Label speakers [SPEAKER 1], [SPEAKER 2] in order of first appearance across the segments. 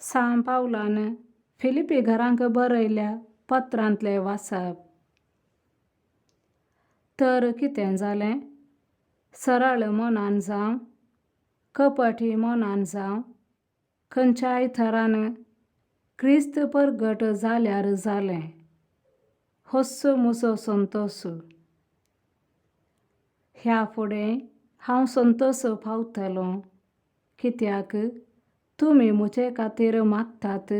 [SPEAKER 1] सां पावलान फिलिपी घरांक बरयल्या पत्रांतलें वाचप. तर कितें जालें? सरळ मनान जावं, कपटी मनान जावं, खंयच्याय थरान क्रिस्त परगट जाल्यार जालें, होच म्हजो संतोश. ह्या फुडें हांव संतोश पावतलों, कित्याक तुमी म्हजे खातीर मागतात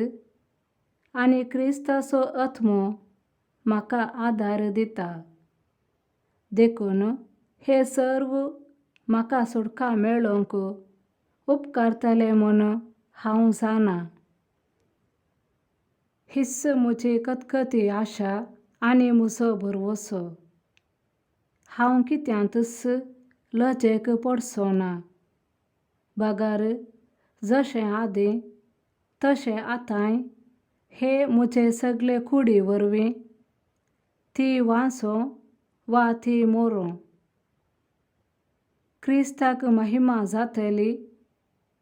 [SPEAKER 1] आनी क्रिस्ताचो आत्मो म्हाका आदार दिता. देखून हें सर्व म्हाका सुटका मेळोवंक उपकारतलें म्हूण हांव जाणा. हीच म्हजी खतखती आशा आनी म्हजो भरवंसो. हांव कित्यांतूच लजेक पडचो ना, बगर जशें आदीं तशें आतांय हे म्हजे सगळे कुडी वरवीं ती वांचो वा ती मरूं, क्रिस्ताक महिमा जातली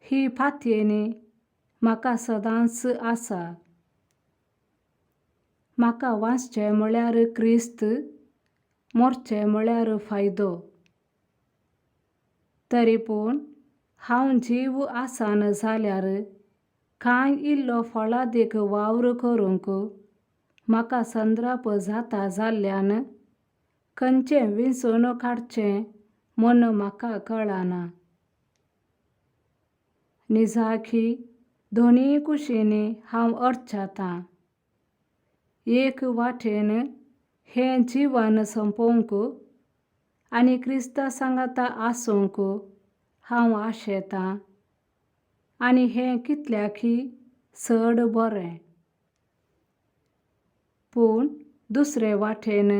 [SPEAKER 1] ही फातयेनी म्हाका सदांच आसा. म्हाका वाचचें म्हळ्यार क्रिस्त, मरचें म्हळ्यार फायदो. तरी पूण हांव जीव आसना जाल्यार कांय इल्लो फळादीक वावर करूंक म्हाका संद्राप जाता जाल्ल्यान खंयचें विंचून काडचें म्हूण म्हाका कळना. निजाकी दोनूय कुशींनी हांव अडचतां. एक वाटेन हें जिवन सोंपोवंक आनी क्रिस्ता सांगाता आसूंक हांव आशेतां आनी हें कितल्याकय चड बरें. पूण दुसरे वाटेन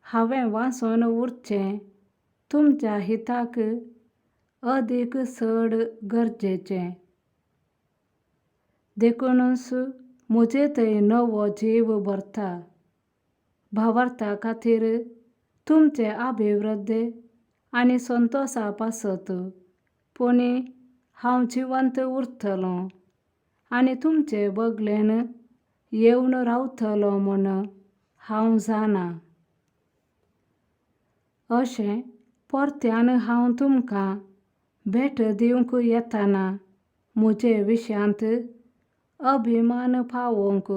[SPEAKER 1] हांवें वाचून उरचें तुमच्या हिताक अदीक चड गरजेचें. देखुनूच म्हजे थंय नवो जीव भरता. भावार्था खातीर तुमचे अभिवृद्धी आनी संतोशा पासत पूण हांव जिवंत उरतलों आनी तुमचे बगलेन येवन रावतलों म्हूण हांव जाणा. अशें परत्यान हांव तुमकां भेट दिवंक येतना म्हजे विशयांत अभिमान पावोवंक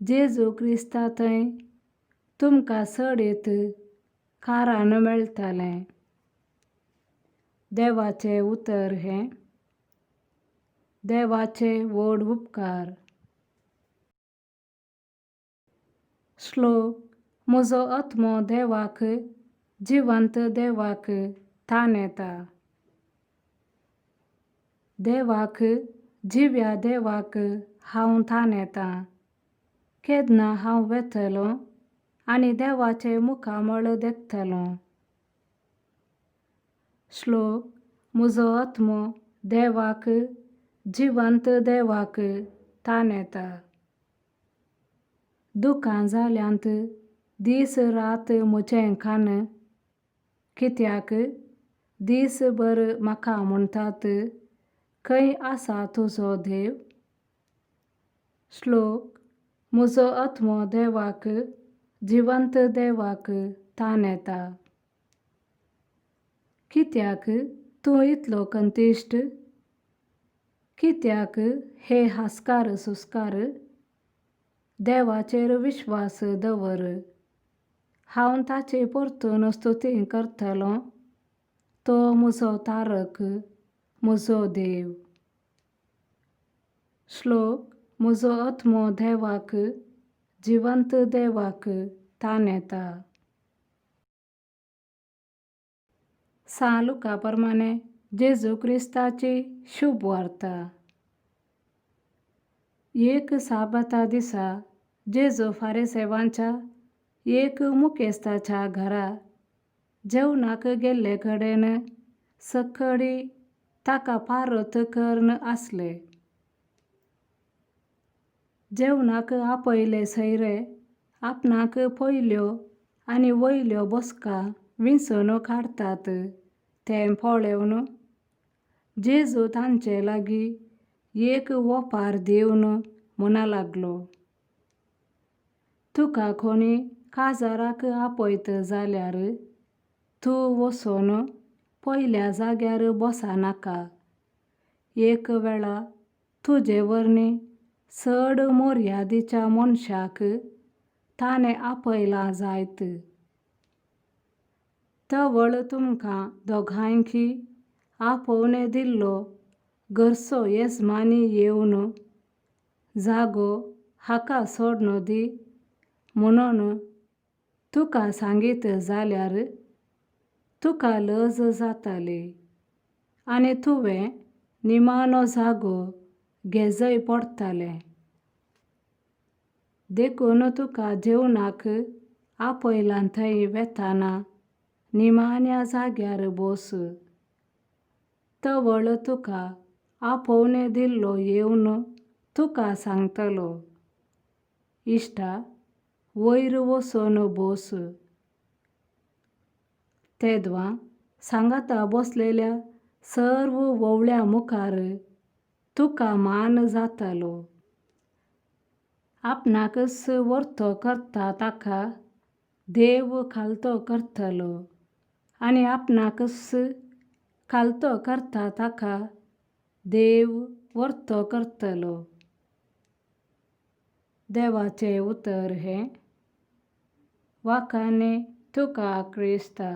[SPEAKER 1] जेजू क्रिस्ता थंय तुमकां चडीत कारण मेळटलें. देवाचें उतर हें. देवाचे व्हड उपकार. श्लोक. म्हजो आत्मो देवाक, जिवंत देवाक ताण येता. देवाक, जिव्या देवाक हांव ताण येता. केन्ना हांव वेतलों आनी देवाचें मुखामळ देखतलों. श्लोक. म्हजो आत्मो देवाक, जिवंत देवाक ताण येता. दुकां जाल्यांत दीस रात म्हजें कान, कित्याक दीसभर म्हाका म्हणटात, खंय आसा तुजो देव? श्लोक. म्हजो आत्मो देवाक, जिवंत देवाक ताण येता. कित्याक तूं इतलो कंतिश्ट? कित्याक हे हास्कार सुस्कार? देवाचेर विश्वास दवर. हांव ताची परतून स्तुती करतलों. तो म्हजो तारक, म्हजो देव. श्लोक. म्हजो आत्मो देवाक, जिवंत देवाक ताण येता. सां लुका प्रमाणे जेजू क्रिस्ताची शुभ वार्ता. एक साबाता दिसा जेजू फारिसेवांच्या एक मुखेस्ताच्या घरा जेवणाक गेल्ले कडेन सकाळीं ताका पारत करून आसले. जेवणाक आपयले सयरे आपणाक पयल्यो आनी वयल्यो बसका विंचून काडटात तें पळोवन जेजू तांचे लागीं एक ओपार दिवन म्हणा लागलो, तुका कोणी काजाराक आपयत जाल्यार तूं वचून पयल्या जाग्यार बसनाका. एक वेळा तुजे वरवीं चड मर्यादेच्या मनशाक ताणें आपयलां जायत. तवळ तुमकां दोगांयकय आपोवणें दिल्लो घरचो येजमानी येवन, जागो हाका सोडून दी म्हणून तुका सांगीत जाल्यार तुका लज जातली आनी तुवें निमाणो जागो घेजय पडटलें. देखून तुका जेवणाक आपयलां थंय वेताना निमाण्या जाग्यार बस. तवळ तुका आपोवणें दिल्लो येवन तुका सांगतलो, इश्टा, वयर वचून बस. तेदवां सांगाता बसलेल्या सर्व व्होवळ्यां मुखार तुका मान जातलो. आपणाकच व्हरतो करता ताका देव खालतो करतलो आनी आपणाकच खालतो करता ताका देव व्हरतो करतलो. देवाचें उतर हें. वाखाणे तुका क्रिस्ता.